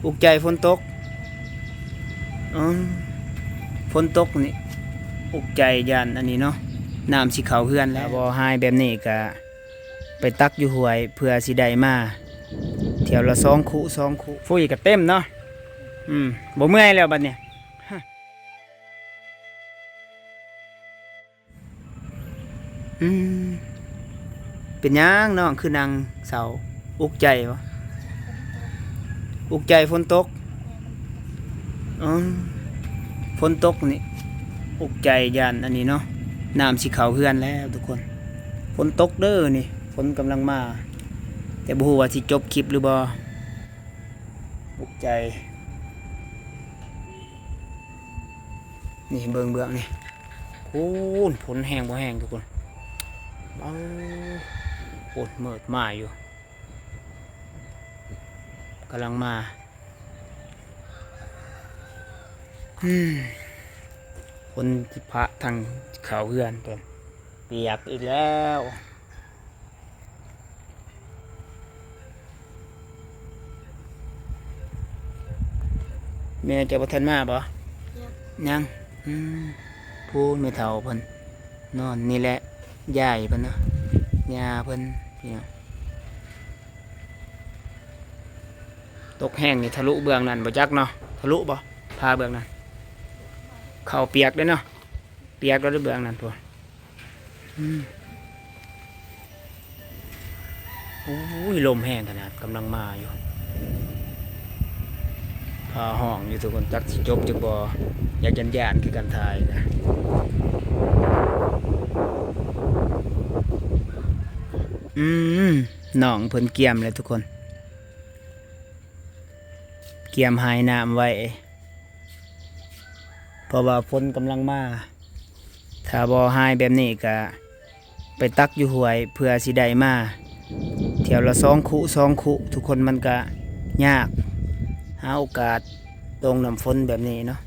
ອຸກໃຈຝົນຕົກ. ອືມ ຝົນຕົກນີ້ອຸກໃຈຢ້ານອັນນີ້ເນາະ ນ້ຳຊິເຂົ້າເຮືອນແລ້ວ. ບໍ່ຫາຍແບບນີ້ກະໄປຕັກຢູ່ຫ້ວຍ ເພື່ອຊິໄດ້ມາ ຖ້ຽວລະສອງຄຸສອງຄຸ. ຟຸ້ຍກະເຕັມເນາະ. ອືມ ບໍ່ເມື່ອຍແລ້ວບັດນີ້. ອືມ ເປັນຫຍັງນ້ອງຄືນັ່ງເສົ້າ? ອຸກໃຈບໍ? ອຸກໃຈຝົນຕົກ. ອືມ ຝົນຕົກນີ້ອຸກໃຈຢ້ານອັນນີ້ເນາະ ນ້ຳຊິເຂົ້າເຮືອນແລ້ວທຸກຄົນ. ຝົນຕົກເດີນີ້ ຝົນກຳລັງມາ ແຕ່ບໍ່ຮູ້ວ່າຊິຈົບຄລິບຫຼືບໍ່. ອຸກໃຈ. ນີ້ເບິ່ງເບື້ອງນີ້ ພຸ້ນ ຝົນແຮງບໍ່ແຮງທຸກຄົນ. ເອົາ ໂອ້ ມືດມາຢູ່ ກຳລັງມາ. ອືມ ຝົນຊິພະທັງເຂົ້າເຮືອນເພິ່ນ ປຽກອີກແລ້ວ. ແມ່ເຈົ້າບໍ່ທັນມາບໍ? ຍັງ. ຍັງ. ອືມ ຜູ້ແມ່ເຖົ້າເພິ່ນນອນນີ້ແຫຼະ ຍາຍເພິ່ນເນາະ ຍ່າເພິ່ນ. ພີ່ນ້ອງ ຕົກແຮງນີ້ທະລຸເບື້ອງນັ້ນບໍ່ຈັກເນາະ. ທະລຸບໍ່? ຝາເບື້ອງນັ້ນ ເຂົ້າປຽກເດ້ເນາະ. ປຽກແລ້ວເດ້ເບື້ອງນັ້ນພຸ້ນ. ອືມ ໂອ້ຍ ລົມແຮງຂະໜາດ ກຳລັງມາຢູ່. ຟ້າຮ້ອງຢູ່ທຸກຄົນ ຈັກຊິຈົບຈັກບໍ່ ຢາກຢ້ານໆຄືກັນຖ່າຍນະ. ອືມ ນ້ອງເພິ່ນກຽມແລ້ວທຸກຄົນ ກຽມຫາຍນ້ຳໄວ້ ເພາະວ່າຝົນກຳລັງມາ. ຖ້າບໍ່ຫາຍແບບນີ້ກະໄປຕັກຢູ່ຫ້ວຍ ເພື່ອຊິໄດ້ມາ ຖ້ຽວລະສອງຄຸສອງຄຸ ທຸກຄົນ ມັນກະຍາກ ຫາໂອກາດຕົງນ້ຳຝົນແບບນີ້ເນາະ.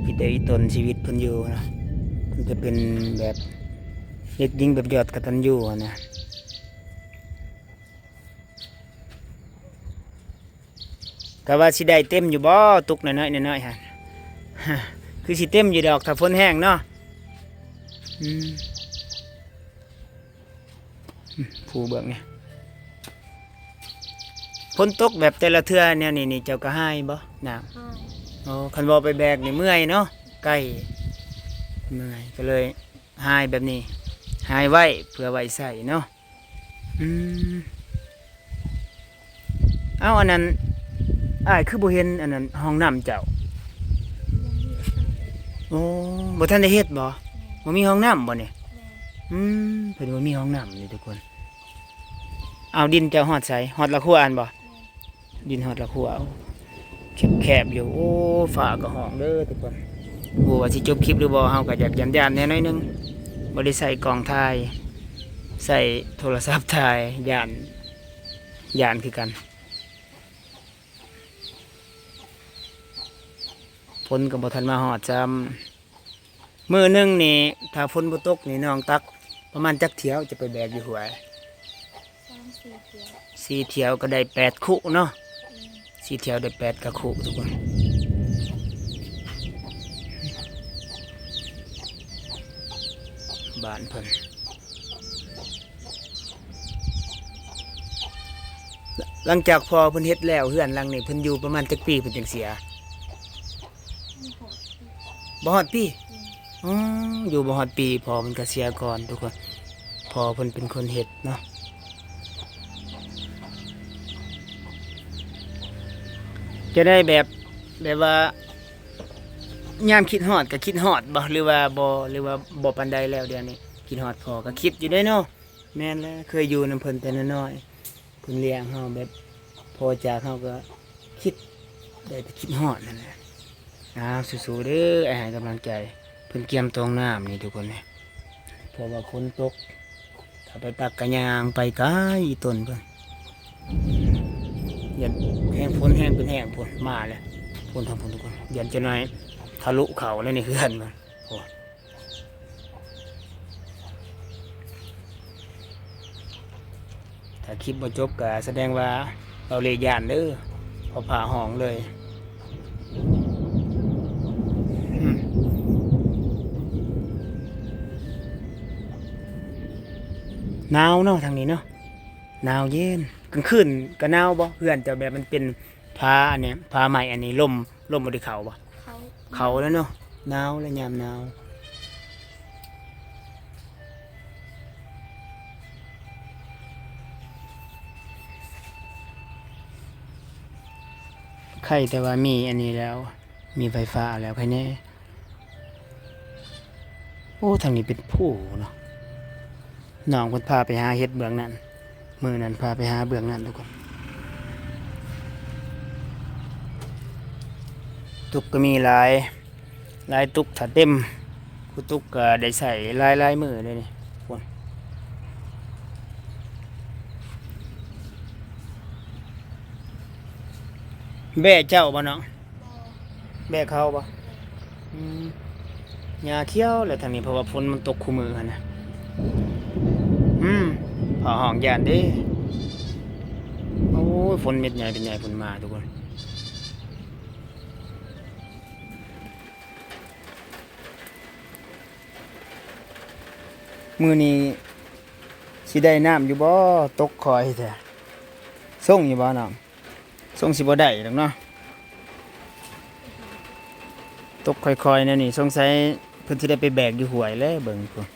ມີແຕ່ອີ່ຕົນຊີວິດເພິ່ນຢູ່ເນາະ ເພິ່ນຈະເປັນແບບເດັກຍິງແບບຍອດກະຕັນຍູຫັ້ນນະ. ກະວ່າຊິໄດ້ເຕັມຢູ່ບໍ່? ຕຸກນ້ອຍໆ ນ້ອຍໆຫັ້ນ ຄືຊິເຕັມຢູ່ດອກ ຖ້າຝົນແຮງເນາະ. ອືມ ອືມ ຜູ້ເບິ່ງນີ້ ຝົນຕົກແບບແຕ່ລະເທື່ອແນວນີ້ນີ້ ເຈົ້າກະຫາຍບໍ່ນ້ຳ? ຫາຍ. ໂອ້ ຄັນບໍ່ໄປແບກນີ້ເມື່ອຍເນາະ ໄກ ເມື່ອຍ ກະເລີຍ ຫາຍແບບນີ້ ຫາຍໄວ້ເພື່ອໄວ້ໃຊ້ເນາະ. ອືມ ເອົ້າ ອັນນັ້ນ ອ້າຍຄືບໍ່ເຫັນອັນນັ້ນ ຫ້ອງນ້ຳເຈົ້າ? ໂອ້ ບໍ່ທັນໄດ້ເຮັດບໍ? ບໍ່ມີຫ້ອງນ້ຳບໍນີ້? ອືມ ເພິ່ນບໍ່ມີຫ້ອງນ້ຳນີ້ທຸກຄົນ. ເອົາ ດິນເຈົ້າຮອດໃສ? ຮອດລະຄົວຫັ້ນບໍ? ດິນຮອດລະຂົວ ໂອ້ ແຄບໆຢູ່. ໂອ້ ຟ້າກະຮ້ອງເດີທຸກຄົນ. ບໍ່ຮູ້ວ່າຊິຈົບຄລິບຫຼືບໍ່ ເຮົາກະຢາກຢ້ານໆແດ່ໜ້ອຍໜຶ່ງ ບໍ່ໄດ້ໃສ່ກ້ອງຖ່າຍ ໃສ່ໂທລະສັບຖ່າຍ ຢ້ານ ຢ້ານຄືກັນ. ຝົນກະບໍ່ທັນມາຮອດຊ້ຳ. ມື້ໜຶ່ງນີ້ ຖ້າຝົນບໍ່ຕົກນີ້ ນ້ອງຕັກປະມານຈັກຖ້ຽວ ຈະໄປແບກຢູ່ຫ້ວຍ? ສາມສີ່ຖ້ຽວ ສີ່ຖ້ຽວກະໄດ້ແປດຄຸເນາະ. ອືມ ສີ່ຖ້ຽວໄດ້ແປດກະຄຸທຸກຄົນ. ບ້ານເພິ່ນ ຫຼັງຈາກພໍ່ເພິ່ນເຮັດແລ້ວເຮືອນຫຼັງນີ້ ເພິ່ນຢູ່ປະມານຈັກປີເພິ່ນຈຶ່ງເສຍ? ບໍ່ຮອດປີ. ອືມ ຢູ່ບໍ່ຮອດປີ ພໍ່ເພິ່ນກະເສຍກ່ອນທຸກຄົນ. ພໍ່ເພິ່ນເປັນຄົນເຮັດເນາະ. ຈະໄດ້ແບບ ແບບວ່າ ຍາມຄິດຮອດກະຄິດຮອດບໍ ຫຼືວ່າບໍ່ ຫຼືວ່າບໍ່ປານໃດແລ້ວດຽວນີ້? ຄິດຮອດພໍ່ກະຄິດຢູ່ເດ້ເນາະ. ແມ່ນແຫຼະ ເຄີຍຢູ່ນຳເພິ່ນແຕ່ນ້ອຍໆ ເພິ່ນລ້ຽງເຮົາແບບ ພໍຈາກເຮົາກະຄິດ ໄດ້ແຕ່ຄິດຮອດຫັ້ນແຫຼະ. ອ້າວ ສູ້ໆເດີ ອ້າຍໃຫ້ກຳລັງໃຈ. ເພິ່ນກຽມຕອງນ້ຳນີ້ທຸກຄົນນີ້ ເພາະວ່າຝົນຕົກ ຖ້າໄປຕັກກະຍ່າງໄປໄກອີ່ຕົນເພິ່ນ. ຢ້ານແຮງຝົນແຮງເປັນແຮງພຸ້ນ ມາແລ້ວ ພຸ້ນທາງພຸ້ນທຸກຄົນ. ຢ້ານຈັກໜ້ອຍທະລຸເຂົ້າແລ້ວໃນເຮືອນເພິ່ນ. ໂອ້ ຖ້າຄລິບບໍ່ຈົບກະສະແດງວ່າ ເບົາເລຢ້ານເດີ ເພາະຟ້າຮ້ອງເລີຍ. ອືມ ໜາວເນາະທາງນີ້ເນາະ ໜາວເຢັນ. ກາງຄືນກໍໜາວບໍ່? ເຮືອນເຈົ້າແບບມັນເປັນຝາອັນນີ້ ຝາໄມ້ອັນນີ້ ລົມ ລົມບໍ່ໄດ້ເຂົ້າບໍ່? ເຂົ້າ ເຂົ້າແລ້ວເນາະ ໜາວແລ້ວ ຍາມໜາວ. ໄຄແຕ່ວ່າມີອັນນີ້ແລ້ວ ມີໄຟຟ້າແລ້ວ ໄຄແດ່. ໂອ້ ທາງນີ້ເປັນພູເນາະ. ນ້ອງເພິ່ນພາໄປຫາເຫັດເບື້ອງນັ້ນ ມື້ນັ້ນພາໄປຫາເບື້ອງນັ້ນທຸກຄົນ. ຕຸກກໍມີຫຼາຍ ຫຼາຍຕຸກ ຖ້າເຕັມ ຄູຕຸກກໍໄດ້ໃຊ້ຫຼາຍໆມື້ເດ້ນີ້. ແບ້ເຈົ້າບໍ່ນ້ອງ? ບໍ່ ແບ້ເຂົາບໍ່? ແບ້ ອືມ ຫຍ້າຂຽວແລ້ວທາງນີ້ ເພາະວ່າຝົນມັນຕົກຄູ່ມື້ຫັ້ນນະ. ອືມ ຟ້າຮ້ອງຢ້ານເດ້. ໂອ້ຍ ຝົນເມັດໃຫຍ່ເປັນໃຫຍ່ພຸ້ນມາທຸກຄົນ. ມື້ນີ້ຊິໄດ້ນ້ຳຢູ່ບໍ່? ຕົກຄ່ອຍແທ້. ສົ່ງຢູ່ບໍ່ນ້ອງ? ສົ່ງຊິບໍ່ໄດ້ດອກເນາະ. ຕົກຄ່ອຍໆແນວນີ້ ສົງໄສເພິ່ນຊິໄດ້ໄປແບກຢູ່ຫ້ວຍແຫຼະ ເບິ່ງພຸ້ນ.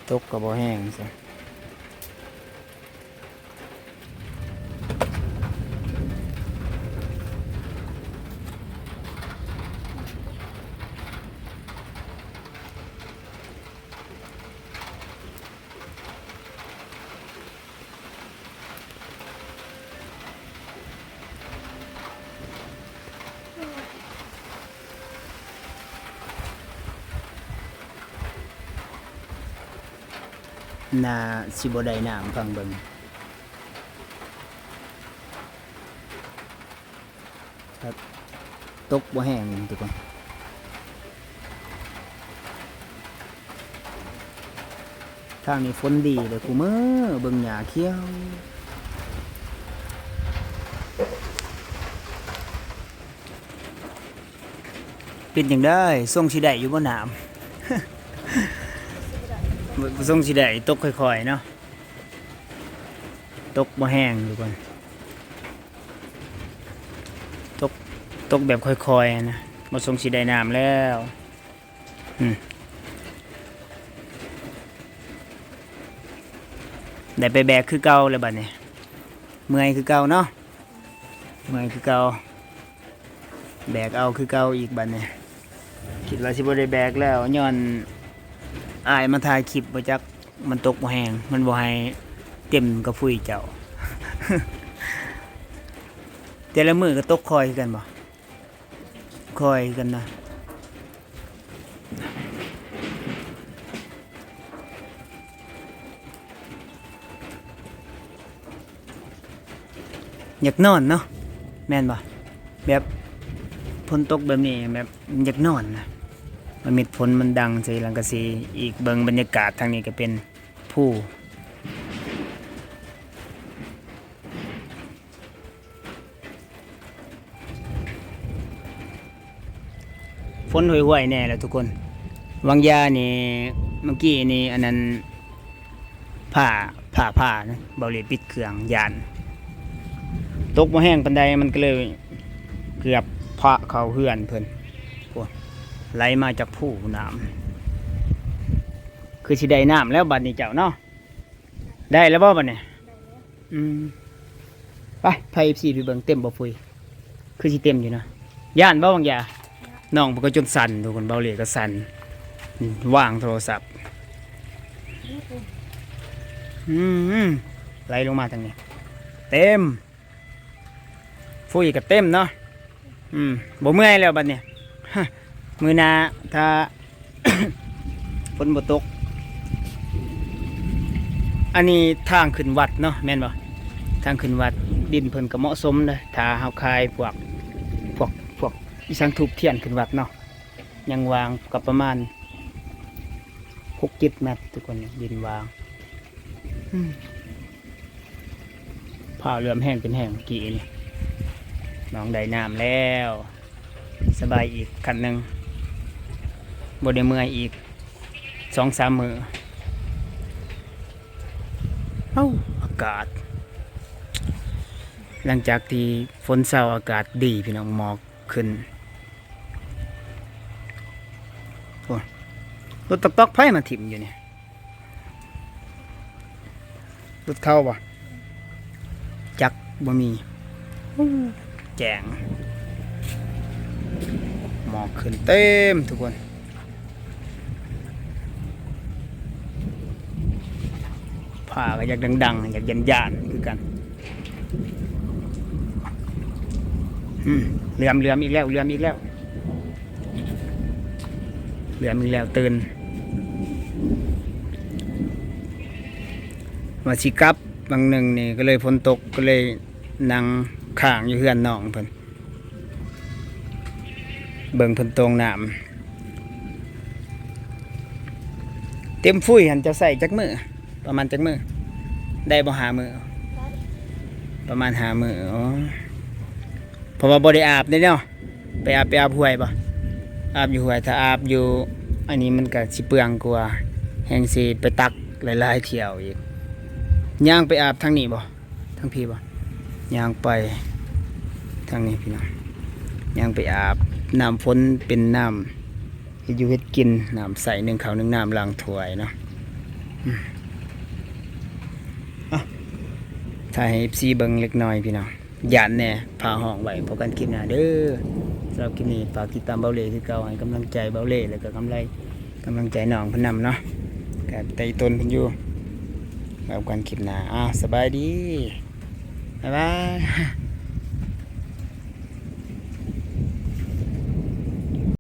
ຕົກກໍບໍ່ແຮງຊະ. ໜ້າຊິບໍ່ໄດ້ນ້ຳ ຟັງເບິ່ງ ຕົກບໍ່ແຮງທຸກຄົນ. ທາງນີ້ຝົນດີເລີຍຄູ່ມື້ ເບິ່ງຫຍ້າຂຽວ. ເປັນຈັ່ງໃດ? ຊົງຊິໄດ້ຢູ່ບໍ່ນ້ຳ? ຊົງຊິໄດ້ ຕົກຄ່ອຍໆເນາະ ຕົກບໍ່ແຮງທຸກຄົນ. ຕົກ ຕົກແບບຄ່ອຍໆນະ ບໍ່ຊົງຊິໄດ້ນ້ຳແລ້ວ. ອືມ ໄດ້ໄປແບກຄືເກົ່າແລ້ວບັດນີ້ ເມື່ອຍຄືເກົ່າເນາະ ເມື່ອຍຄືເກົ່າ ແບກເອົາຄືເກົ່າອີກບັດນີ້. ຄິດວ່າຊິບໍ່ໄດ້ແບກແລ້ວ ຍ້ອນອ້າຍມາຖ່າຍຄລິບ ບໍ່ຈັກ ມັນຕົກບໍ່ແຮງ ມັນບໍ່ໃຫ້ເຕັມກະພຸ້ຍເຈົ້າ. ແຕ່ລະມື້ກໍຕົກຄ່ອຍຄືກັນບໍ່? ຄ່ອຍຄືກັນນະ. ຢາກນອນເນາະ ແມ່ນບໍ່? ແບບຝົນຕົກແບບນີ້ ແບບຢາກນອນນະ ມັນເມັດຝົນມັນດັງໃສ່ສັງກະສີ. ອີກເບິ່ງບັນຍາກາດທາງນີ້ກໍເປັນພູ ຝົນຫ້ວຍໆແດ່ແຫຼະທຸກຄົນ. ຫວ່າງຢານີ້ ເມື່ອກີ້ນີ້ ອັນນັ້ນ ຟ້າ ຟ້າຜ່ານະ ເບົາເລປິດເຄື່ອງ ຢ້ານຕົກບໍ່ແຮງປານໃດ ມັນກໍເລີຍເກືອບພະເຂົ້າເຮືອນເພິ່ນ. ໂອ້ ໄຫຼມາຈາກພູນ້ຳ ຄືຊິໄດ້ນ້ຳແລ້ວບັດນີ້ເຈົ້າເນາະ. ໄດ້ແລ້ວບໍ່ບັດນີ້? ໄດ້ແລ້ວ. ອືມ ໄປ ພາ ເອັຟຊີ ໄປເບິ່ງເຕັມບໍ່ພຸ້ຍ? ຄືຊິເຕັມຢູ່ນະ. ຢ້ານບໍ່ບາງຢ່າ? ຢ້ານ. ນ້ອງເພິ່ນກໍຈົນສັ່ນທຸກຄົນ ເບົາເລກໍສັ່ນ ອືມ ວາງໂທລະສັບ. ອືມ ໄຫຼລົງມາທາງນີ້ ເຕັມ. ຟຸ້ຍກໍເຕັມເນາະ. ອືມ ບໍ່ເມື່ອຍແລ້ວບັດນີ້. ມື້ໜ້າຖ້າຝົນບໍ່ຕົກ. ອັນນີ້ທາງຂຶ້ນວັດເນາະ ແມ່ນບໍ່? ທາງຂຶ້ນວັດ ດິນເພິ່ນກໍເໝາະສົມເດ້ ຖ້າເຮົາຂາຍພວກ ພວກ ພວກອີ່ສັງ ທູບທຽນຂຶ້ນວັດເນາະ. ຍັງວ່າງກໍປະມານ ຫົກເຈັດແມັດທຸກຄົນ ດິນຫວ່າງ ອືມ ຟ້າວເຫຼື້ອມແຮງເປັນແຮງກີ້ນີ້ ນ້ອງໄດ້ນ້ຳແລ້ວ ສະບາຍອີກຂັ້ນໜຶ່ງ ບໍ່ໄດ້ເມື່ອຍອີກສອງສາມມື້. ເອົ້າ ອາກາດ ຫຼັງຈາກທີ່ຝົນເຊົາ ອາກາດດີພີ່ນ້ອງ ໝອກຂຶ້ນ. ໂອ້ ລົດຕອກໆ ໃຜມາຖິ້ມຢູ່ນີ້? ລົດເຂົາບໍ່? ຈັກ ບໍ່ມີ. ໂອ້ ແຈ້ງ ໝອກຂຶ້ນເຕັມທຸກຄົນ. ຟ້າກໍຢາກດັງໆ ຢາກຢ້ານໆ ຄືກັນ. ອືມ ເຫຼື້ອມ ເຫຼື້ອມອີກແລ້ວ ເຫຼື້ອມອີກແລ້ວ ເຫຼື້ອມອີກແລ້ວ ຕື່ນ ວ່າຊິກັບ ຫວ່າງໜຶ່ງນີ້ກໍເລີຍຝົນຕົກ ກໍເລີຍນັ່ງຄ້າງຢູ່ເຮືອນນ້ອງເພິ່ນ ເບິ່ງເພິ່ນໂຕ່ງນ້ຳ. ເຕັມຟຸຍຫັ້ນເຈົ້າໃຊ້ຈັກມື້? ປະມານຈັກມື້? ໄດ້ບໍ່ ຫ້າມື້? ປະມານຫ້າມື້. ອໍ ເພາະວ່າບໍ່ໄດ້ອາບເດ້ເນາະ. ໄປອາບ ໄປອາບຫ້ວຍບໍ່? ອາບຢູ່ຫ້ວຍ. ຖ້າອາບຢູ່ອັນນີ້ມັນກະຊິເປືອງກວ່າ ແຮ່ງຊິໄປຕັກຫຼາຍໆ ຖ້ຽວອີກ. ຍ່າງໄປອາບທາງນີ້ບໍ່? ທາງພີ້ບໍ່? ຍ່າງໄປທາງນີ້ພີ່ນ້ອງ ຍ່າງໄປອາບ ນ້ຳຝົນເປັນນ້ຳເຮັດຢູ່ເຮັດກິນ ນ້ຳໃຊ້ ໜຶ້ງເຂົ້າໜຶ້ງນ້ຳ ລ້າງຖ້ວຍເນາະ. ອືມ ເອົ້າ ຖ່າຍໃຫ້ເອັຟຊີເບິ່ງເລັກນ້ອຍພີ່ນ້ອງ ຢ້ານແດ່ ຟ້າຮ້ອງໄວ້. ພົບກັນຄລິບໜ້າເດີ. ສຳລັບຄລິບນີ້ຝາກຕິດຕາມເບົາເລ່ຄືເກົ່າ ໃຫ້ກຳລັງໃຈເບົາເລ່ ແລ້ວກໍກຳໄລ ກຳລັງໃຈນ້ອງເພິ່ນນຳເນາະ ກະໄຕ່ຕົນເພິ່ນຢູ່. ພົບກັນຄລິບໜ້າ ອ້າວ ສະບາຍດີ ບາຍບາຍ.